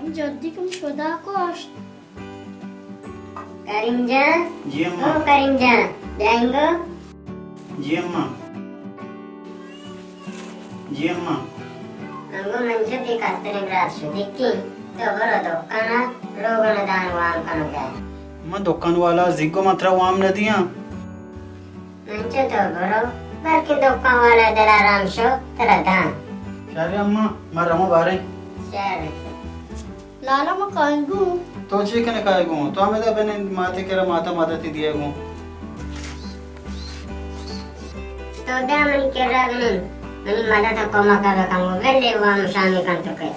جدی کم شدا کشت۔ کریم جان۔ جی اماں۔ او کریم جان، بیا انگو۔ جی اماں۔ جی اماں۔ انگو من چہ تئی کستریں برات شدیکی، تو برو دکان ءَ روگن ءَ دان وام کنگ ءَ۔ من دکان والا زیگو، من ترا وام نہ دیاں۔ انچو تو برو، بلکیں دکان والا دلارام شو ترا داں۔ شر اماں، ما رواں باریں۔ شر۔ لالا، ما کائیں گوں۔ تو چے کنے کائے گوں؟ تو ہمدا بنند، ماتے کرا ماتا مدد دیے گوں۔ تو بیا منی کرا بنند، منی مدد ءُ کمک ءَ بکن گوں، بلے وام شامی کن تو کہ۔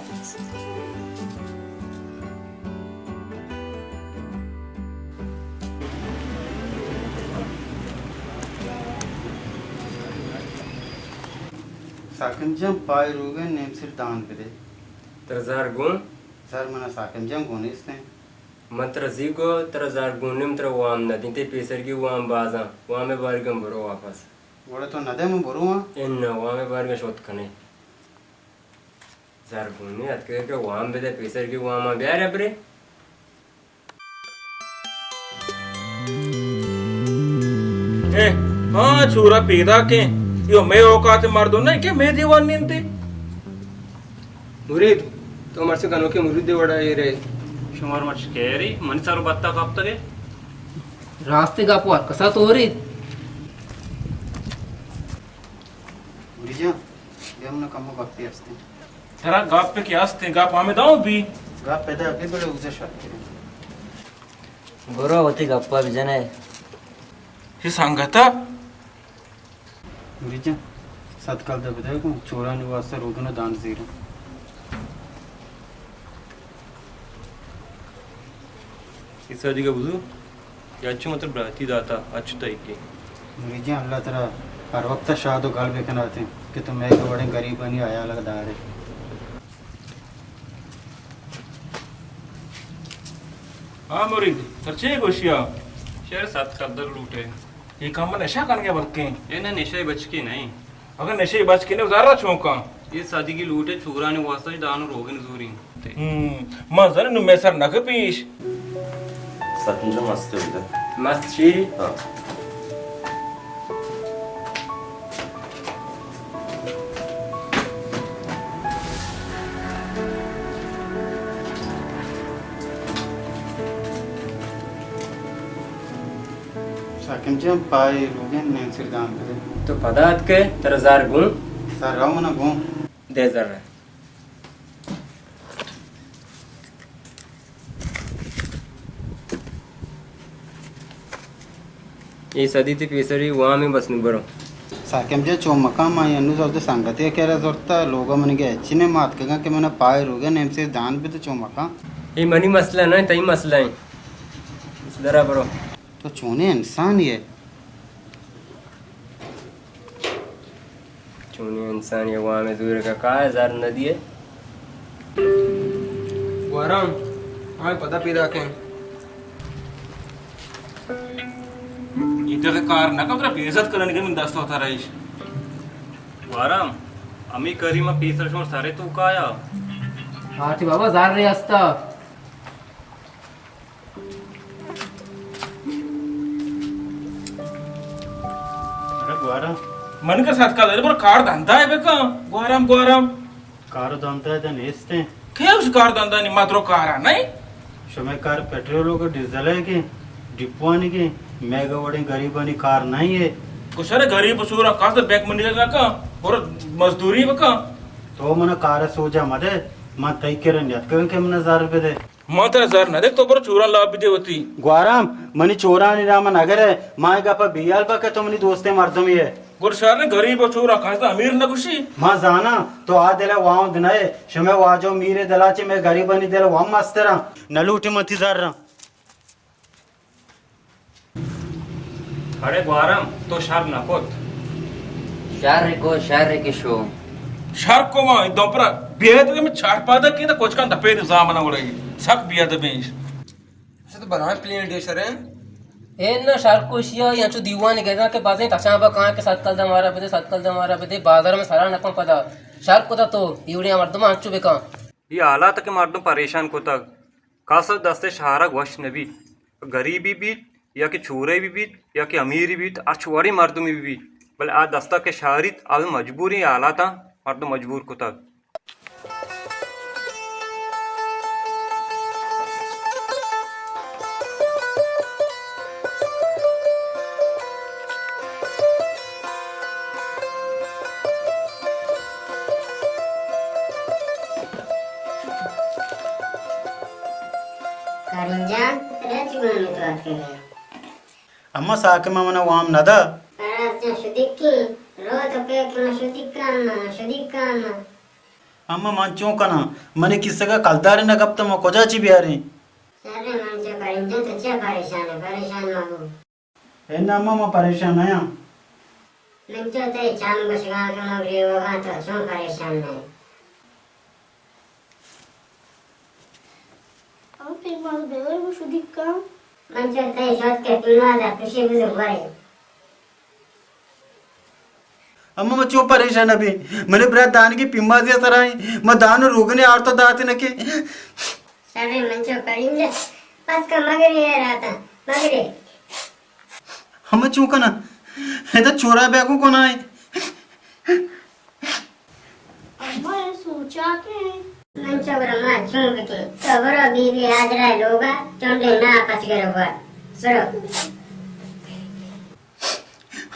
ساکم جان، پائے روگ ءَ نیم سیر دان بدے۔ ترا زر گوں؟ زر منا ساکم جان گوں نیستیں۔ من ترا زی گو، ترا زر گوں نیم، ترا وام نہ دیں، تئی پیسرگی وام بازاں، وام ءِ بارگم برو واپس۔ گڑا تو نہ دے من برواں؟ اناں، وام ءِ بارگم شوت کنے۔ زر گوں نی اتکگے کہ وام بدے، پیسرگی وام ءَ بیار ابرے۔ اے، ہاں، چھورا پیداکیں۔ ایو مئے اوقات مردم نہ کہ مئے دیوان نندے۔ مرید، تو مرچی گنوکیں مرید دے وڑا اے رہے۔ شمار مرچی کیری، منی سر بتا کپتگے۔ راستے گپ ہر کسا تو ریت۔ مرید جان، بیا منا کمو گپے ہستیں۔ ترا گپ کہ ہستیں، گپ ہمے داؤ بی۔ گپ پیدا بی بلے اوزا شر کریں۔ برو وتی گپا بجنے۔ اے سنگتا؟ مرید جان، صد کلدار بدے گوں، چورانی واسطہ روگن ءُ دان زیراں۔ اے سادی کا بزو، یا اچو مطلب براتی داتا، اچو تئی کے۔ مرید جان، اللہ ترا ہر وقت شاد ءُ گل بکناتیں کہ تو مئے وڑیں غریبانی حیال دارے۔ ہاں مرید، تر چے گوشیا؟ شر، صد کلدار لوٹے۔ اے کم نشہ کنگے بلکیں؟ اے نہ، نشہ بچکی نہیں۔ اگاں نشہ بچکی نہیں، زارا چونکا؟ اے سادگی لوٹے، چورانی واسطہ دان ءُ روگن زوری۔ ہم، ما زن نو میں سر نہ پیش۔ سچمچ مست ہے۔ مست شیری؟ ہاں۔ ساکم جان، پائے روگن نیم سیر دان بدے۔ تو پدا اتکے، ترا زر گوں؟ زر رو منا گوں۔ دے زر۔ اے سدی تئی پیسری وامیں، بس نوں برو۔ ساکم جان، چو مکن، ما انوں زرد سنگتے کرا زرتا، لوگا منی گے اچی نے مات کگا کہ منا پائے روگا نیم سیر دان بہ تو چو مکن۔ اے منی مسئلہ نہ، تئی مسئلہ ایں۔ درا برو۔ تو چونیں انسانے ئے؟ چونیں انسانے ئے، وام زورگا کائے، زر نہ دیئے۔ گوارام، ہمے پدا پیداکیں۔ اے دگہ کار نہ کن، ترا بے عزت کننگے من دست وتا رئیش۔ گوارام، ہمے کریم پیسر شما سرے تو کایا۔ ہاں ٹھیک بابا، زر رے ہستا۔ ارے گوارم۔ من کہ صدقہ دے، برو کار دھندہ ئے بکن۔ گوارم، گوارم۔ کار و دھندہ ئے نیستیں۔ کئے اش کار دھندہ نی، ما درو کارا نہیں۔ شمئے کار پٹرول و ڈیزل ئے کہ ڈپوانی کہ میگا وڑیں غریبانی کار نہیں ئے۔ گوشارے غریب و چورا کاس بینک منیجر نہ کن، برو مزدوری بکن۔ تو منا کار سوجا مدے، من تئی کرا نیتکگاں کہ منا زر بدے۔ ما ترا زر نہ دیں، تو برو چوراں لاپ بدے وتی۔ گوارم، منی چورانی نام نگرے، ما اے گپا بیال با کہ تو منی دوستیں مردمے ئے۔ گڑا شریں، غریب و چوراں کس امیر نہ گوشی۔ ما زاناں، تو آ دل ء واہند نہ ئے، شمئے واجہ و میر ء دل ء چہ مئے غریبانی دل وم مستراں۔ نہ لوٹی من تئی زراں۔ اڑے گوارم، تو شر نہ کت۔ شر کو، شر کہ شو۔ شر کو ما، اے دوپرا بے ادبی میں چار پادا کی تا کچھ کن دپے نظام نہ وڑے۔ سک بے ادبی اش۔ اچھا تو بلائیں پلین ڈے شریں۔ اے نہ شر کو شیا، یا چو دیوان گزا کہ بازیں تچان با کان کہ صد کلدار مارا بدے، صد کلدار مارا بدے، بازار میں سرا نہ کن پدا۔ شر کو تا تو، ایوڑی مردم انچو بکن۔ اے حالات کہ مردم پریشان کتگ، کس ءِ دست ءَ شہارگ وش نہ بیت۔ گریبی بیت یا کہ چورے بہ بیت یا کہ امیری بیت، ہرچ وڑیں مردمے بہ بیت، بلے آ دست ءَ کہ شہاریت، آ مجبوریں حالاتاں مردم مجبور کتگ۔ کریم جان، ترا چی گون تو اتکگے؟ اما ساکم ءَ من ءَ وام نہ دا۔ راست جان شدیکی، رو تو کہ من شدیکان، شدیکان۔ اما من چون کناں؟ منی کیسگ ءَ کلدارے نہ کپتہ، من کجا چی بیاریں؟ شریں من چو کریم جان، تو چیا پریشان ئے؟ پریشان مہ بو۔ اے نہ اما، من پریشان نہ آں۔ من چو تئی چم گوشگاں کہ من گریوگاں، تو چون پریشان نہ ئے؟ اما پیماز بگر گوشو دکاں۔ من چو تئی شوت کہ پیماز ءَ پشی بزو گورے۔ اما من چون پریشان بی؟ منی برات دانگی پیمازی سرا ایں، من دان و روگنے آرتا دات نہ کہ۔ شریں من چو کریم جان، بس کن مگرے اے راتاں، مگرے۔ اما چون کناں؟ ادا چورا بیگو کناں۔ اما اے سوچا کہ من چو گرا ما چون بکیں؟ تو برو بی بی ہاجرہ لوگا، چونڈے نا پچ گرو گوا۔ برو۔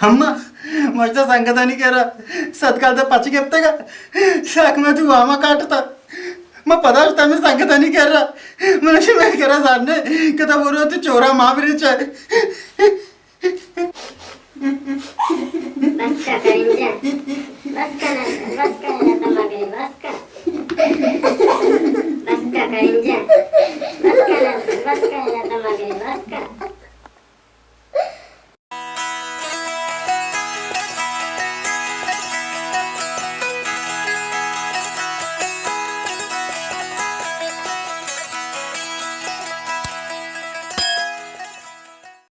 اما، مشتا سنگتانی کرا صد کلدار پچ گپتگا، ساک میں تو واما کاٹتا۔ ما پدا شتا میں سنگتانی کرا، من شمے کرا زاننے کہ تو برو تو چورا ما بری چا۔ بس کا کریم جان، بس کا نا، بس کا نا، تما گئے، بس کا۔ بس کا کریم جان، بس کا نا، بس کا نا، تما گئے، بس کا۔